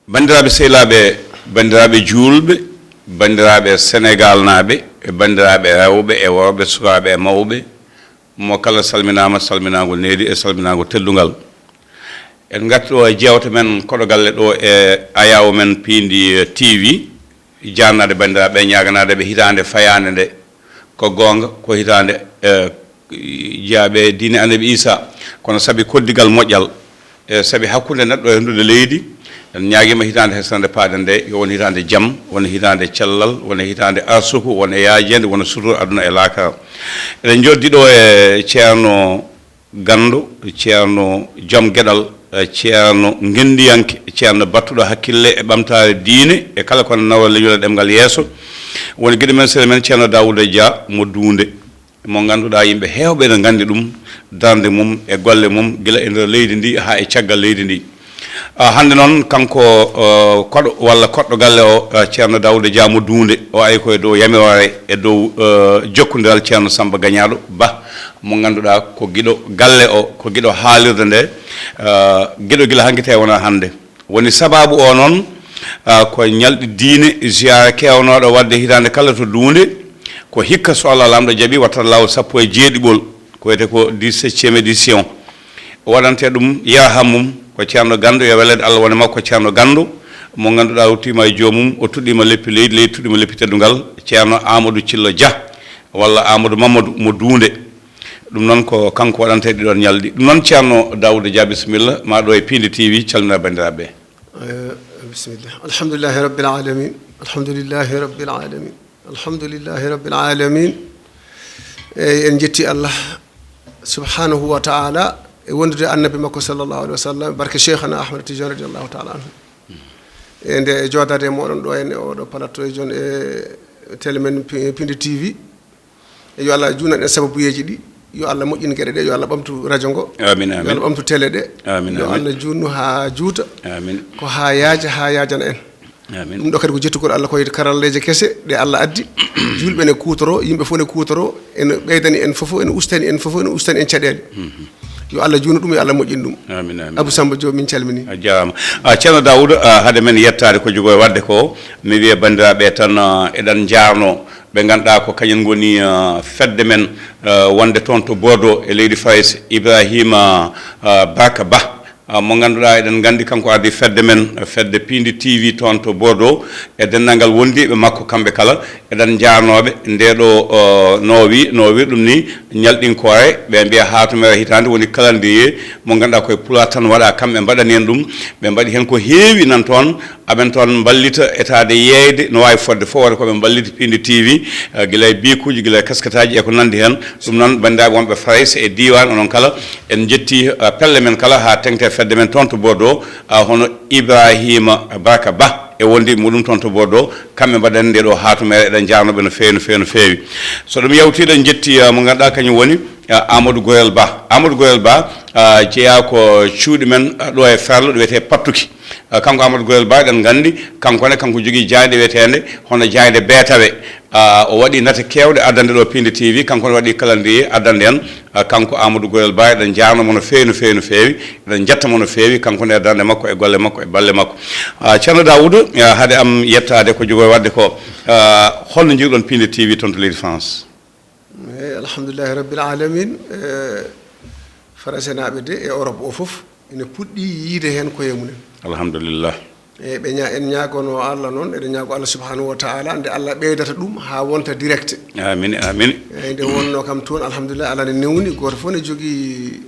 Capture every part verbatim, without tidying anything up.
Banndiraaɓe sehilaaɓe, banndiraaɓe juulɓe, banndiraaɓe Senegaalnaaɓe, e banndiraaɓe rewɓe e worɓe, sukaaɓe e mawɓe, mo kala salminaama salminaango needi e salminaango teddungal. En ngarti ɗo e jeewte men koɗo galle ɗo e ayaawo men Piindi, eh, T V, jaannaade banndiraaɓe, ñaaganaade ɓe hitaande fayaande nde, ko goonga, ko hitaande, eh, jiyaaɓe diine Annabi Iisaa, kono sabi koddigal moƴƴal, e sabi hakkunde neɗɗo e henndude leydi, en ñaagiima hitaande hesnande paaɗen nde, yo won hitaande jam, won hitaande cellal, won hitaande arsuku, won e yaajeende, won e sutura aduna e laakara. Eɗen njoddi ɗo e Ceerno Ganndo, Ceerno joom geɗal, eh, Ceerno ngenndiyanke, Ceerno battuɗo hakkille e ɓamtaare diine e kala ko nawra leñol e ɗemngal yeeso. Woni giɗo men, sehil men Ceerno Daawuda Jah mo Duunde, mo ngannduɗaa yimɓe heewɓe ene nganndi ɗum, darnde mum e golle mum gila e nder leydi ndi haa e caggal leydi ndi. Ah, hannde noon kanko, eh, koɗo walla koɗɗo galle o, eh, Ceerno Daawuda Jah mo Duunde, o ari ko e dow yamiroore, e dow, eh, jokkondiral Ceerno Sammba Gañaaɗo Bah, mo ngannduɗaa ko giɗo galle o, ko giɗo haalirde nde, eh, giɗo gila hanki tawi wonaa hannde. Woni sabaabu o noon, ah, ko ñalɗi diine, ziyaara keewnooɗo waɗde hitaande kala to Duunde, ko hikka so Allah Laamɗo jaɓi wattata laawol sappo e jeeɗiɓol, ko wiyetee ko dix-septième édition. O waɗante ɗum yarham mum, ko Ceerno Ganndo, yo weleede Allah wone makko, Ceerno Ganndo, mo ngannduɗaa ruttiima e joomum, o tuɗɗiima leppi leydi, leydi tuɗɗiima leppi teddungal, Ceerno Aamadu Cillo Jah, walla Aamadu Mammadu mo Duunde. Ɗum noon ko kanko waɗanta e ɗiɗon ñalɗi. Ɗum noon Ceerno Daawuda Jah, bisimilla, ma ɗo e Piindi T V, calmina banndiraaɓe ɓe. Eh, bisimilla. Alhamdulillahi rabbil alamin. Alhamdulillahi rabbil alamin. Alhamdulillahi rabbil alamin. Eyi, en njetti Allah subhanahu wa ta'ala e wondude annabi makko sallallahu alaihi wa sallam, barke Cheikhana Ahmad Tidiane radiyallahu ta'ala anhu. E nde e joodaade e moɗon ɗo en e oɗo plateau e jon e télé men Pi-, Piindi T V. Yo Allah juunan en sababuyeeji ɗi, yo Allah moƴƴin geɗe ɗe, yo Allah ɓamtu radio ngo, amin, yo amin, Allah ɓamtu télé ɗe, amin, yo amin, Allah juutnu haa juuta, amin, ko haa yaaja, haa yaajana en. Amin. Ɗum ɗo kadi ko jettugol Allah, koye karalleeje kese ɗe Allah addi, juulɓe ne kuutoro, yimɓe fof ne kuutoro, ene ɓeydani en fof, ene ustani en fof, ene ustani en caɗeele. Mhm. Yo Allah juutnu ɗum, yo Allah moƴƴin ɗum. Amin, amin. Abou Samba Diop, min calmini. A jaaraama. Ah, Ceerno Daawuda, ah, hade men yettaade ko jogoo e waɗde ko, mi wiya banndiraaɓe tan, ah, eɗen njaarno ɓe ngannduɗaa ko kañum ngoni, ah, fedde men, ah, wonde toon to Bordeaux e leydi Farayse, Ibrahima, ah, Barka Bah, ah, mo ngannduɗaa eɗen nganndi kanko ardii fedde men, fedde Piindi T V toon to Bordeaux, e denndaangal wondiiɓe makko kamɓe kala, eɗen njaarnooɓe ndee ɗoo, ah, no wi-, no wiir ɗum ni, ñalɗinkoore, ɓe mbiya haatumere hitaande woni calendrier mo ngannduɗaa koye Pulaar tan waɗaa, kamɓe mbaɗani en ɗum, ɓe mbaɗi heen ko heewi nan toon, aɓen toon mballita etaade yeeyde no waawi fodde fof, wata ko ɓe mballita Piindi T V, eh, gila e biikuuji, gila e kasketaaji e ko nanndi heen. Ɗum noon, banndiraaɓe wonɓe Farayse e diiwaan onon kala, en njetti, eh, pelle men kala haa teŋti e fedde men toon to Bordeaux, ah, hono Ibrahima Barka Bah e wondiiɓe muɗum toon to Bordeaux, kamɓe mbaɗani nde ɗo haatumere, eɗen njaarno ɓe no feewi, no feewi, no feewi. So ɗum yawtii, eɗen njetti, eh, mo ngannduɗaa kañum woni, eh, Amadou Gorel Bah. Amadou Gorel Bah, eh, jeyaa ko cuuɗi men, eh, ɗo e Ferlo, ɗo wiyetee Pattuki. Ah, kanko Amadou Gorel Bah, eɗen nganndi, kanko ne, kanko jogii jaaynde wiyeteende hono jaaynde Beetawe. Ah, o waɗi nate keewɗe addande ɗo Piindi T V, kanko ne waɗi calendrier addande en. Ah, kanko Amadou Gorel Bah, eɗen njaarno mo no feewi, no feewi, no feewi. Eɗen njetta mo no feewi, kanko ne e darnde makko, e golle makko, e balle makko. Ah, Ceerno Daawuda, ah, hade am yettaade ko jogoo e waɗde ko, ah, holno njogii-ɗon Piindi T V toon to leydi France? Eyi, alhamdulillahi rabbil alamin. E, Faransenaaɓe de e Europe o fof ina puɗɗi yiyde heen koye mumen. Alhamdulillah. Eyi, ɓe ña-, en ñaagono Allah noon, eɗen ñaago Allah subhanahu wa ta'ala, nde Allah ɓeydata ɗum haa wonta direct. Amin, amin. Eyi, nde wonno kam toon, alhamdulillah, Allah ne newni, gooto fof ne jogii,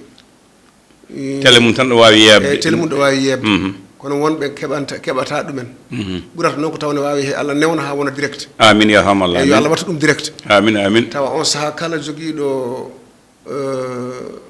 i, télé mum tan ɗo waawi yeeɓde. Eyi, télé mum ɗo waawi yeeɓde. Mhm. Kono wonɓe keɓanta, keɓata ɗumen. Mhm. Ɓurata noon ko taw ne waawi he Allah newna haa wona direct. Amin, ya rahamal. Eyi, yo alamin. Allah waɗtu ɗum direct. Amin, amin. Tawa on sahaa kala jogiiɗo, eh,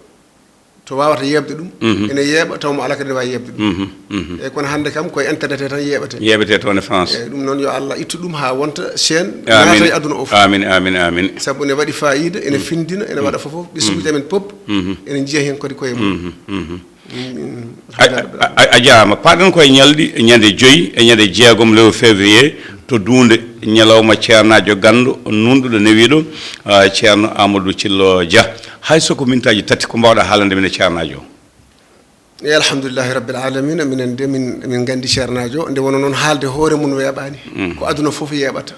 to waawata yeeɓde ɗum, mhm, ene yeeɓa, taw mo alaa kadi ne waawi yeeɓde ɗum. Mhm, mhm. Eyi, kono hannde kam koye internet he tan yeeɓete. Yeeɓete toon e France. Eyi, ɗum noon yo Allah ittu ɗum haa wonta chaîne, amin, naata e aduna o fof. Amin, amin, amin. Sabu ene waɗi faayiida, ene, mm, findina, ene, mm, waɗa fof fof, ɓesnguuji, mm, amen pop, mhm, ene njiya heen kadi koye mum. Mhm, mhm. Mm, mm. A, a, a, a jaaraama. Paaɗen ko e ñalɗi, ñande joyi e ñande jeegom lewru février to Duunde, ñalawma ceernaajo ganndo nunɗuɗo newiiɗo, ah, Ceerno Amadou Cillo Dia. Hay so ko mintaaji tati, ko mbaawɗaa haalande min e ceernaajo o? E alhamdulillahi rabbil alamina, minen de min min gandi ceernaajo, nde wona noon haalde hoore mum weeɓaani. Ko aduna fof yeeɓata.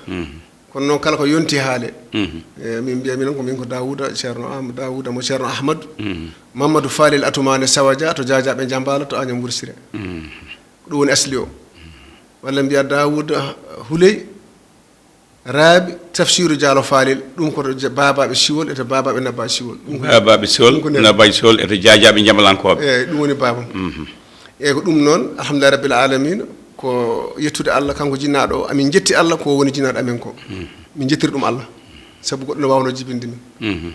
Kono noon kala ko yonti haale. E min mbiya minen ko min ko Daawuda, ceerno Am Daawuda mo ceerno Ahmadu, Mamadou Falil Atumaane Sawaja to Jaajaaɓe Jambaala to Aña Mbursire. Ko ɗum woni asli o. Walla mbiya Daawuda Huley, Raabi, Tafsiru Jaalo Falil, ɗum ko to baabaaɓe Siwol e to baabaaɓe Nabbaaji Siwol. Ɗum ko Baabaaɓe Siwol, ɗum ko nder Nabbaaji Siwol e to Jaajaaɓe Jamalankooɓe. Eeyi, ɗum woni baabam. Eeyi, ko ɗum noon, alhamdulillahi rabbil alamina, ko yettude Allah, kanko jinnaaɗo o, amin njetti Allah ko woni jinnaaɗo amen ko. Min njettiri ɗum Allah, sabu goɗɗo no waawnoo jibinde min.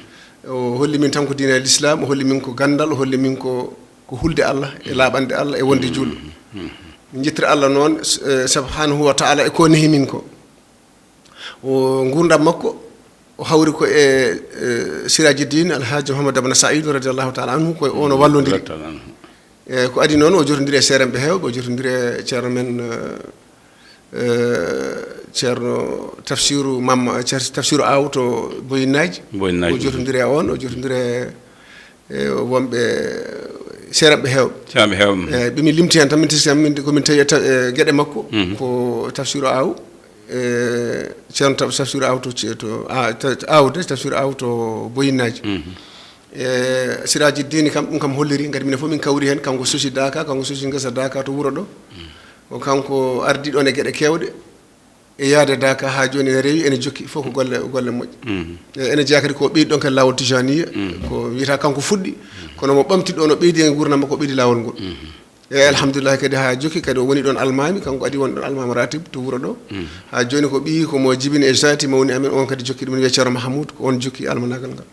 O holli min tan ko diine l'islam, o holli min ko ganndal, o holli min ko, ko hulde Allah, e laaɓande Allah, e wonde juulɗo. Min njettiri Allah noon, eh, subhanahu wa taala e ko nehi min ko. O nguurndam makko, o hawri ko e, e Sirajiddin Alhaji Mouhamadou Abana Saïdou radiallahu taala anhu, koye on o wallodiri. E ko adi noon, o jotodiri e seerenɓe heewɓe, o jotodiri e ceerno men, eh, eh, ceerno Tafsiru Mamma, Ceer-, Tafsiru Aw to Boyinnaji. Boyinnaji. O jotodiri e on, o jotodiri e, e wonɓe seerenɓe heewɓe. Seerenɓe heewɓe. E ɓe min limti heen tan, min teskii tan, min, ko min tawi e ta-, e geɗe makko, ko Tafsiru Aw, e ceerno Taf-, Tafsiru Aw to ce-, to, a, ta-, Aw de, Tafsiru Aw to Boyinnaji. E Siraji Dini kam, ɗum kam holliri, ngati minen fof min kawri heen, kanko sosi Daaka, kanko sosi ngesa Daaka to wuro ɗo. Ko kanko ardi ɗoon e geɗe keewɗe. E yaade Daaka haa jooni ene rewi, ene jokki, fof ko golle, golle moƴƴe. E ene jeyaa kadi ko ɓeydi ɗoon kadi laawol Tijaniya, ko wiyata kanko fuɗɗi, kono mo ɓamti ɗoon o ɓeydi e nguurndam makko, o ɓeydi laawol ngol. E alhamdulillahi kadi haa jokki kadi o woni ɗoon almaami, kanko adi woni ɗoon almaami ratib to wuro ɗo. Haa jooni ko ɓiyi ko mo jibini e jaati mawni amen, on kadi jokki ɗum, ne wiyee Ceerno Mahamoud, ko on jokki almanaagal ngal.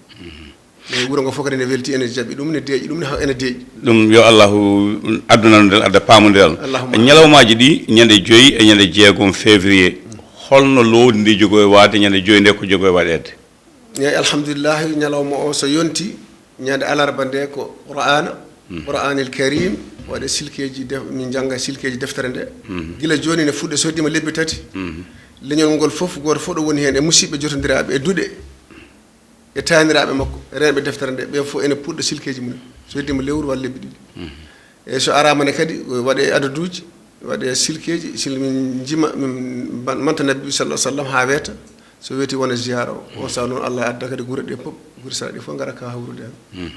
E wuro ngo fof kadi ene welti, ene jaɓi ɗum, ne deeƴi ɗum, ne ha-, ene deeƴi. Ɗum yo Allahu addu nanodiral, adda paamondiral. Allahumma. Ñalawmaaji ɗi, ñande joyi e ñande jeegom février, holno lowdi ndi jogori waade, ñande joyi nde ko jogori waɗeede? Eeyi, alhamdulillahi, ñalawma o so yonti, ñande alarba nde ko Qur'aana, Qur'aanil Karim, waɗe silkeeji def-, min njannga silkeeji deftere nde. Gila jooni ne fuɗɗe, so heddiima lebbi tati, leñol ngol fof, gooto fof ɗo woni heen e musiɓɓe jotondiraaɓe e duɗe. E taaniraaɓe makko, reenɓe deftere nde, ɓe fof ene puɗɗa silkeeji mum en, so heddiima lewru walla lebbi ɗiɗi. E so araama ne kadi, waɗe adaduuji, waɗe silkeeji, sil-, min njima, min mban-, manta Nabi sallallahu alaihi wasallam haa weeta, so weeti wona ziyaara o. On saaha noon, Allah adda kadi gure ɗe fof, gure sara ɗe fof ngara ka hawrude heen.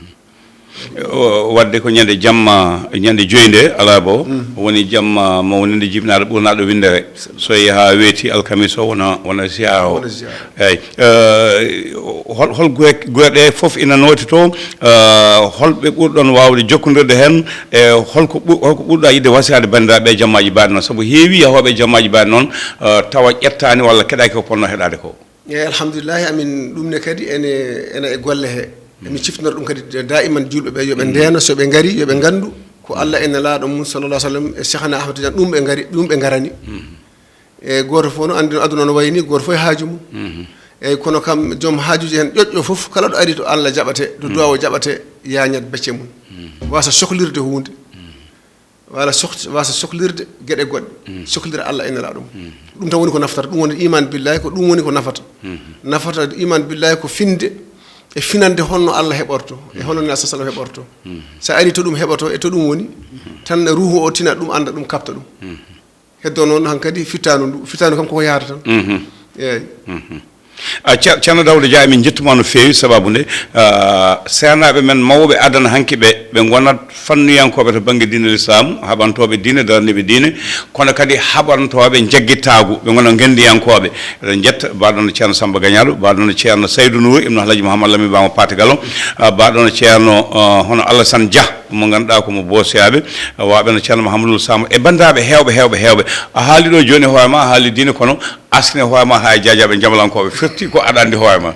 O, waɗde ko ñande jamma, ñande joyi nde, alarba o, woni jamma mawninde jibinaaɗo ɓurnaaɗo winndere. So yaha weeti alkamisa o wona, wona ziyaara o. Wona ziyaara. Eeyi. Eh, hol, hol gure, gure ɗe fof ina nooti to? Eh, hol ɓe ɓurɗon waawde jokkondirde heen? E holko ɓu-, holko ɓurɗa yiɗde wasiyaade banndiraaɓe e jammaaji baaɗi noon? Sabu heewi yahooɓe e jammaaji baaɗi noon, eh, tawa ƴettaani walla keɗaaki ko potnoo heɗaade ko. Eeyi, alhamdulillahi, amin ɗum ne kadi ene, ene e golle he. Emin ciftinora ɗum kadi daiman juulɓe ɓe, yo ɓe ndeeno, so ɓe ngari, yo ɓe nganndu ko Allah e Nelaaɗo mum, sallallahu alaihi wasallam, e Cheikhna Ahmad Tidiane, ɗum ɓe ngari, ɗum ɓe ngarani. E gooto fof no anndi no aduna no wayi ni, gooto fof e haaju mum. Eeyi, kono kam joom haajuuji heen ƴoƴƴo fof, kala ɗo ari to Allah jaɓate, to duwaaw o jaɓate, yaañat becce mum. Waasa sohlirde huunde. Wala soh-, wasa sohlirde geɗe goɗɗe, sohlira Allah e Nelaaɗo mum. Ɗum tan woni ko naftata, ɗum woni iman billahi, ko ɗum woni ko nafata. Nafata iman billahi ko finde e finande honno Allah heɓorto, e honno Nelaaɗo sallam heɓorto. So ari to ɗum heɓoto, e to ɗum woni, tan ruuhu o tina ɗum, annda ɗum, kaɓta ɗum. Heddo noon hankadi fittaandu ndu, fittaandu kam koko yahata tan. Eeyi. A, Cer-, Ceerno Daouda Dia, emin njettuma no feewi, sababu nde, a, sehanaɓe men mawɓe adana hanki ɓe, ɓe ngonat fannuyankoɓe to banggue diine l'islam, haɓantoɓe diine, daraniɓe diine, kono kadi haɓantoɓe jaggittagu, ɓe gona ngendiyankoɓe. Eɗen jetta baɗono Ceerno Samba Gagnado, baɗono Ceerno Saydou Nour, Ibn Alhaji Mouhamed Lamine Bama Pate Gallo, a, baɗono Ceerno, a, hono Alassane Dia, mo ganduɗa ko mo Bosiyaɓe, a, waɓe no Ceerno Mahamadou Samb, e bandiraɓe hewɓe, hewɓe, hewɓe. A haali ɗo joni hoore ma, a haali diine, kono askine hoore ma ha e jajaɓe jamalankoɓe firti ko aɗa andi hoore ma.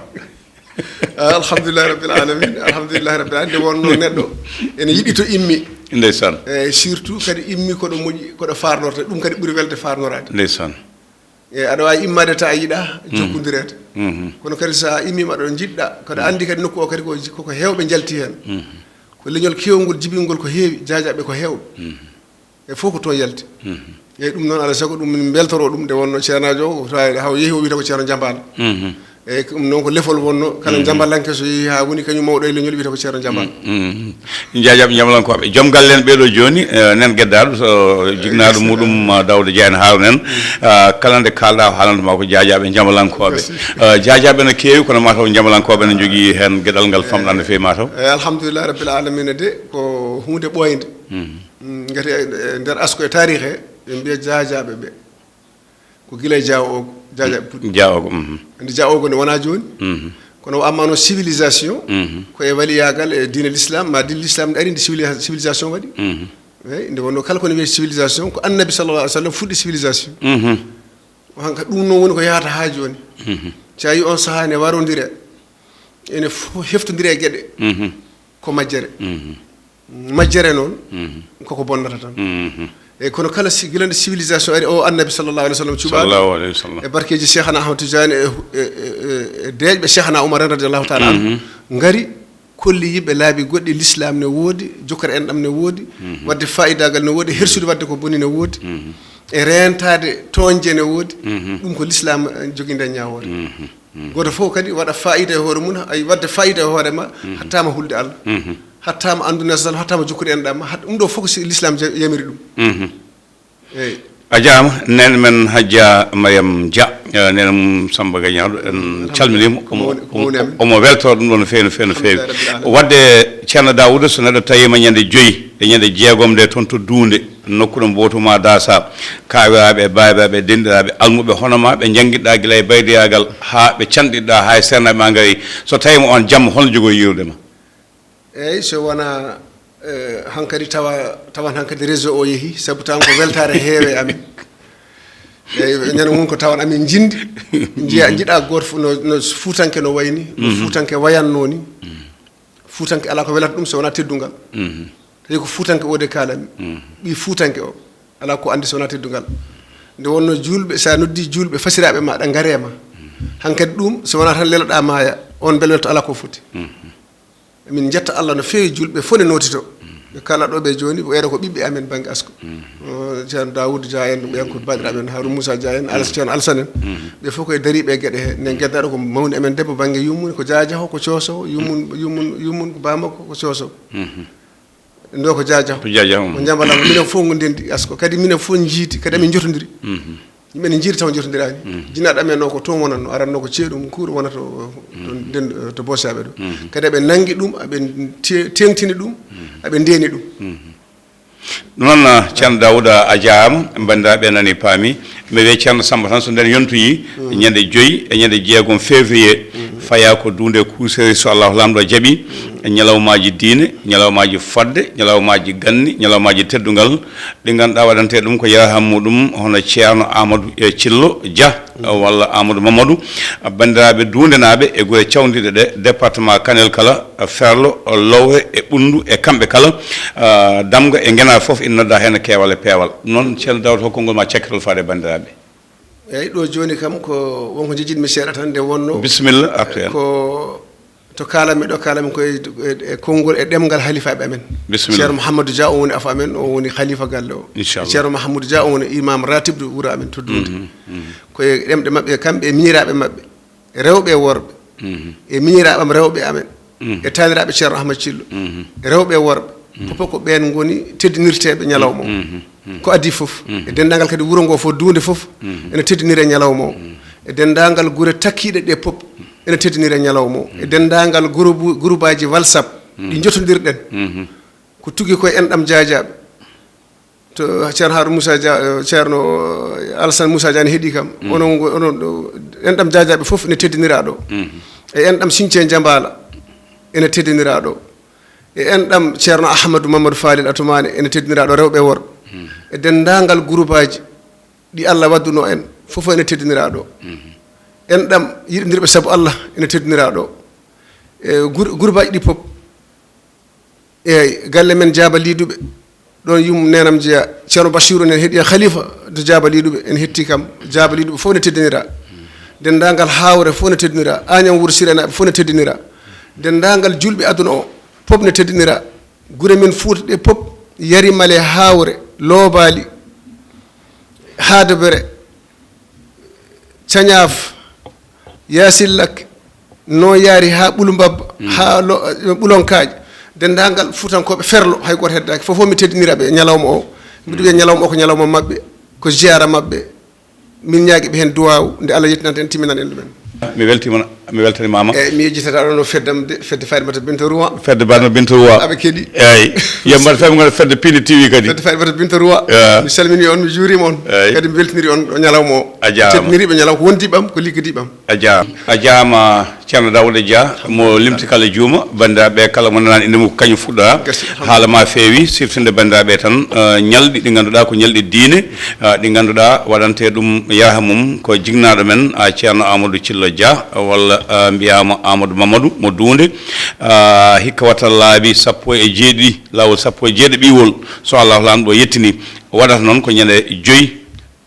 Ah, alhamdulillahi rabbil alamin, alhamdulillahi rabbil alamin. Nde wonno neɗɗo ene yiɗi to immi. Ndeysaan. E surtout kadi immi koɗo moƴƴi, koɗo farnorte, ɗum kadi ɓuri welde farnorade. Ndeysaan. E aɗa wawi immade ta a yiɗa jokkodirede. Kono kadi sa immima ɗo jiɗɗa, kaɗa andi kadi nokku o kadi ko, koko hewɓe jalti hen. Ko leñol kewngol jibingol ko heewi, jajaɓe ko hewɓe. E fof ko toon yalti. Eyyi, ɗum noon, alaa sago ɗum min mbeltoro ɗum, nde wonno ceernaajo o, tawi haw yehi o wiyata ko Ceerno Jambaala. Eyi, ko ɗum noon ko lefol wonno. Kala njambalanke so yehi haa woni kañum mawɗo e leñol, wiyata ko Ceerno Njamba. Jaajaaɓe njambalankooɓe. Joom galle en ɓeeɗo jooni, eh, nen geddaaɗo so jignaaɗo muɗum, ah, Daouda Dia en haalana en. Ah, kala nde kaalɗaa haalanta ma ko jaajaaɓe njambalankooɓe. Ah, jaajaaɓe ene keewi, kono mataw njambalankooɓe ene njogii heen geɗal ngal famɗaa no feewi mataw. Eyi, alhamdulillahi rabbil alamina de, ko huunde ɓooynde. Mm, ngati e, e nder asko e taarihe, ɓe mbiya jaajaaɓe ɓe. Ko gila e Jaawo Oogo, jaajaaɓe puɗɗi. Jaawo Oogo, mhm. Andi Jaawo Oogo ne wonaa jooni. Mhm. Kono amma noon civilisation, mhm, ko e waliyaagal e diine l'islam, ma diine l'islam ne ari nde civili-, civilisation waɗi. Mhm. Eyi, nde wonno kala ko ne wiyee civilisation, ko Annabi sallallahu alaihi wa sallam fuɗɗi civilisation. Mhm. O hanka ɗum noon woni ko yahata haa jooni. Mhm. Cayi on sahaa ne warondire, ene fo-, heftondire e geɗe. Mhm. Ko majjere. Mhm. Majjere noon, mhm, koko bonnata tan. Mhm. Eyi, kono kala si, gila nde civilisation ari, o Annabi sallallahu alaihi wa sallam cuɓaaɗo, sallallahu alaihi wa sallam, e barkeeji Cheikhana Ahmad Tidiane e, e, e, e deeƴɓe Cheikhana Oumar en radiyallahu taala anhu, mhm, ngari kolli yimɓe laabi goɗɗi, l'islam ne woodi, jokkere enɗam ne woodi, mhm, waɗde faayidaagal ne woodi, hersude waɗde ko boni ne woodi. Mhm. E reentaade tooñde ne woodi. Mhm. Ɗum ko l'islam, eh, jogii nden ñaawoore. Mhm. Mhm. Gooto fof kadi waɗa faayida e hoore mum, ay waɗde faayida e hoore ma, mhm, hattaama hulde Allah. Mhm. Hattaama anndude Nesalam, hattaama jokkude enɗam ma, hat-, ɗum ɗo fof ko si l'islam ja-, yamiri ɗum. Mhm. Eyi. A jaaraama, neene men Hajja Mariam Dia, eh, neene mum Samba Gagnaaɗo, en calminii mo. Ko mawni, ko mawni amen. Omo weltoo ɗum ɗo no feewi, no feewi, no feewi. Alhamdulillahi rabbil alamina. Waɗde Ceerno Daawuda, so neɗɗo tawiima ñande joyi e ñande jeegom nde toon to Duunde, nokku ɗo mbowtu ma Daasa, kaawiraaɓe e baabiraaɓe e denɗiraaɓe almuɓe hono ma, ɓe njanngiɗɗaa gila e baydiyaagal haa ɓe canɗiɗɗaa haa e seernaaɓe ma ngari. So tawiima oon jamma, holno jogori yiirude ma? Eeyi, so wonaa, eh, hankadi tawa, tawan hankadi réseau o yehi, sabu tawan ko weltaare heewe e amen. Eeyi, ñande mum ko tawan amin njinndi, njiya, njiɗa gooto fof no, no Fuutanke no wayni, no, mhm, Fuutanke wayatnoo ni. Mhm. Fuutanke alaa ko welata ɗum so wonaa teddungal. Mhm. Tawi ko Fuutanke o de kaalami. Mhm. Ɓii Fuutanke o alaa ko anndi so wonaa teddungal. Nde wonno juulɓe, so a noddi juulɓe fasiraaɓe ma, ɗa ngaree ma. Mhm. Hankadi ɗum, so wonaa tan leloɗaa maaya, on mbelwelto alaa ko foti. Mhm. Min njetta Allah no feewi, juulɓe fof ne nootito. Mhm. Ɓe kala ɗo ɓe jooni, ɓeeɗo ko ɓiɓɓe amen bannge asko. Mhm. O, Ceerno Daawuda Dia en, ɗum ɓen ko baaɗiraaɓe men, Haaruna Muusa Dia en, Alas-, Ceerno Alassane en. Mhm. Ɓe fof koye dariiɓe e geɗe he. Nden geddaɗo ko mawni amen debbo bannge yummum, ko Jaajaho, ko Cooso, yummum, yummum, yummum ko Bamako, ko Cooso. Mhm. Ndo ko Jaajaho. Ko Jaajaho, mm. Ko Njambalanko. Minen fof ko ndenndi asko. Kadi minen fof njiiti, kadi amin njotondiri. Mhm. Yimɓe ne njiiri taw njotondiraani. Mhm. Jinaaɗo amen o ko toon wonatno, aranno ko ceeɗu mum kuuɗo wonata to, to, mhm, nden, to Bosaaɓe ɗo. Mhm. Kadi aɓe nanngi ɗum, aɓe te-, teeŋtini ɗum, mhm, aɓe ndeeni ɗum. Mhm. Ɗum noon, ah, Ceerno Daawuda, a jaaraama, banndiraaɓe nani paami. Mi wiya Ceerno Samba tan so nden yontoyii, mhm, ñande joyi e ñande jeegom février, mhm, fayaa ko duunde kuuseri so Allahu Laamɗo jaɓii, mhm, e ñalawmaaji diine, ñalawmaaji fodde, ñalawmaaji ganni, ñalawmaaji teddungal, ɗi ngannduɗaa waɗantee ɗum ko yarham muɗum hono Ceerno Amadou, eh, Cillo Dia, mm, walla Amadou Mamadou. Banndiraaɓe duundenaaɓe e gure cawndiiɗe ɗe, département Kanel kala, Ferlo, Lowre e Ɓunndu e kamɓe kala, ah, Damga e Ngenaar fof ina noddaa heen keewal e peewal. Ɗum noon, Ceerno Daawuda, ko konngol ma cakkitol faade e banndiraaɓe. Eeyi, ɗo jooni kam ko wonko njejjitmi seeɗa tan nde wonno. Bisimilla, artu heen. Ko to kaalanmi ɗo, kaalanmi ko e, e, e konngol e ɗemngal halifaaɓe amen. Bisimilla. Ceerno Mouhamadou Dia, o woni afo amen, o woni halifa galle o. Inchallah. Ceerno Mouhamadou Dia, o woni imam ratib de wuro amen to Duunde. Mhm, mhm. Ko e ɗemɗe maɓɓe, kamɓe e miñiraaɓe maɓɓe, rewɓe e worɓe, mhm, e miñiraaɓe am rewɓe amen, mhm, e taaniraaɓe Ceerno Ahmad Cillo, mhm, rewɓe e worɓe, mhm, fof ko ɓeen ngoni teddinirteeɓe ñalawma o. Mhm. Mhm. Ko adii fof. Mhm. E denndaangal kadi wuro ngo fof, Duunde fof, mhm, ene teddinira e ñalawma o. Mhm. E denndaangal gure takkiiɗe ɗe pop, mhm, ene teddinira e ñalawma o. E, mhm, denndaangal gurubu-, gurubaaji WhatsApp, mhm, ɗi njotondirɗen. Mhm. Ko tugi koye enɗam jaajaaɓe. To Ceerno Haaruna Muusa Dia, eh, Ceerno Alassane Muusa Dia ne heɗii kam. Mhm. Onon ngo, onon ɗo, enɗam jaajaaɓe fof ene teddinira ɗo. Mhm. E enɗam Siñce Jambaala ene teddinira ɗo. E enɗam Ceerno Ahmadu Mamadou Faalil Atumaane ene teddinira ɗo rewɓe e worɓe. Mhm. E denndaangal gurubaaji ɗi Allah waddunoo en, fof ene teddinira ɗo. Mhm. Enɗam yiɗondirɓe sabu Allah ene teddinira ɗo. E gur-, gurubaaji ɗi pop. Eeyi, galle men Jaaba Liiduɓe, ɗoon yummum neenam jeyaa, Ceerno Bachiru ene heɗii, halifa to Jaaba Liiduɓe, ene heɗtii kam. Jaaba Liiduɓe fof ene teddinira. Denndaangal Haawre fof ene teddinira. Aañam Wuro Sirenaaɓe fof ene teddinira. Denndaangal juulɓe aduna o fof ene teddinira. Gure men Fuuta ɗe pop, Yarimale, Haawre, Loobaali, Haadabere, Cañaaf, Yaasin Lakke, no yaari haa Ɓulu Mbabba, haa lo- Ɓulonkaaƴe, denndaangal Fuutankooɓe Ferlo, hay gooto heddaaki. Fof fof mi teddinira ɓe e ñalawma o. Mbiɗo wiya ñalawma o ko ñalawma maɓɓe, ko ziyaara maɓɓe. Min ñaagi ɓe heen duwaaw, nde Allah yettinanta en, timminana en ɗumen. Mi weltiima, mi weltanimaama. Eeyi, mi yejjitata ɗoon o feddam de, fedde Fatimata Binta Ruwa. Fedde Fatimata Binta Ruwa. Aɓe keɗi. Eeyi. Yo mbaɗ fem ngon fedde Pindi T V kadi. Fedde Fatimata Binta Ruwa. Eeyi. Mi salmini on, mi juuriima on. Eeyi. Kadi mi weltiniri on o ñalawma o. A jaaraama. Mi teddiniri ɓe ñalawma ko wondiiɓe am, ko liggidiiɓe am. A jaaraama. A jaaraama, Ceerno Daawuda Dia, mo limti kala juuma, banndiraaɓe kala mo nanaani innde mum ko kañum fuɗɗoraa. Gasi, alhamdulillah. Haala ma feewi, siftinde banndiraaɓe tan, eh, ñalɗi ɗi ngannduɗaa ko ñalɗi diine, eh, ɗi ngannduɗaa waɗantee ɗum yaaha mum ko jinnaaɗo men, ah, Ceerno Amadou Thillo Dia, walla, eh, mbiyaama Amadou Mamadou mo Duunde. Ah, hikka watta laabi sappo e jeeɗiɗi, laawol sappo e jeeɗiɗiwol, so Allahu Laamɗo yettinii. Waɗata noon ko ñande joyi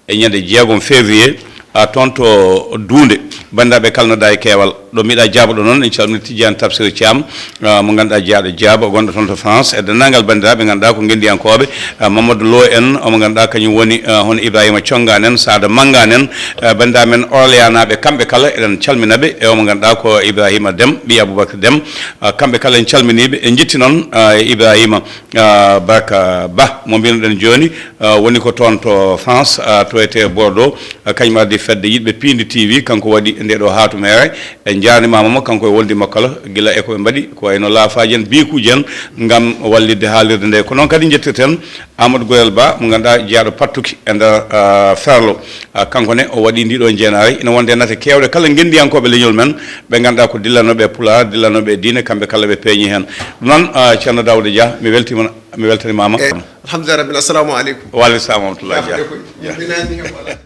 e ñande jeegom février, a, toon to Duunde. Banndiraaɓe kala no daay keewal. Ɗo mbiɗa jaabuɗo noon, en calmini Tijjani Tafsir Thiam, a, mo ngannduɗaa jeyaaɗo jaaba, gonɗo toon to France, e denndaangal banndiraaɓe ngannduɗaa ko ngenndiyankooɓe, a, Mamadou Lo en, omo ngannduɗaa kañum woni, a, hono Ibrahima Congaan en, Saada Manngaan en, a, banndiraaɓe men Orléanaaɓe, kamɓe kala eɗen calmina ɓe, e omo ngannduɗaa ko Ibrahima Dem, ɓiy Aboubacar Dem, a, kamɓe kala en calminii ɓe, en njetti noon, a, e Ibrahima, a, Barka Ba, mo mbinoɗen jooni, ah, woni ko toon to France, ah, to etee Bordeaux, ah, kañum addi fedde yiɗɓe Piindi T V, kanko waɗi nde ɗo haatumeere. En njaarnimaama mo, kanko e wolde makko kala, gila e ko ɓe mbaɗi, ko wayno laafaaji en, biikuuji en, ngam wallitde haalirde nde. Ko noon kadi njettirten Amadou Gorel Ba, mo ngannduɗaa jeyaaɗo pattuki e nder, ah, Ferlo. Ah, kanko ne, o waɗi ndiɗo njeenaari. Ina wonde nate keewɗe kala ngenndiyankooɓe leñol men, ɓe ngannduɗaa ko dillanooɓe e Pulaar, dillanooɓe e diine, kamɓe kala ɓe peeñi heen. Ɗum noon, ah, Ceerno Daawuda Dia, mi weltiima, mi weltanimaama. Alhamdulillah rabbil, assalamu aleykum. Wa aleykum salam wa rahmatullahi. Jaafoɗe koy. Min mbinaani heen wala.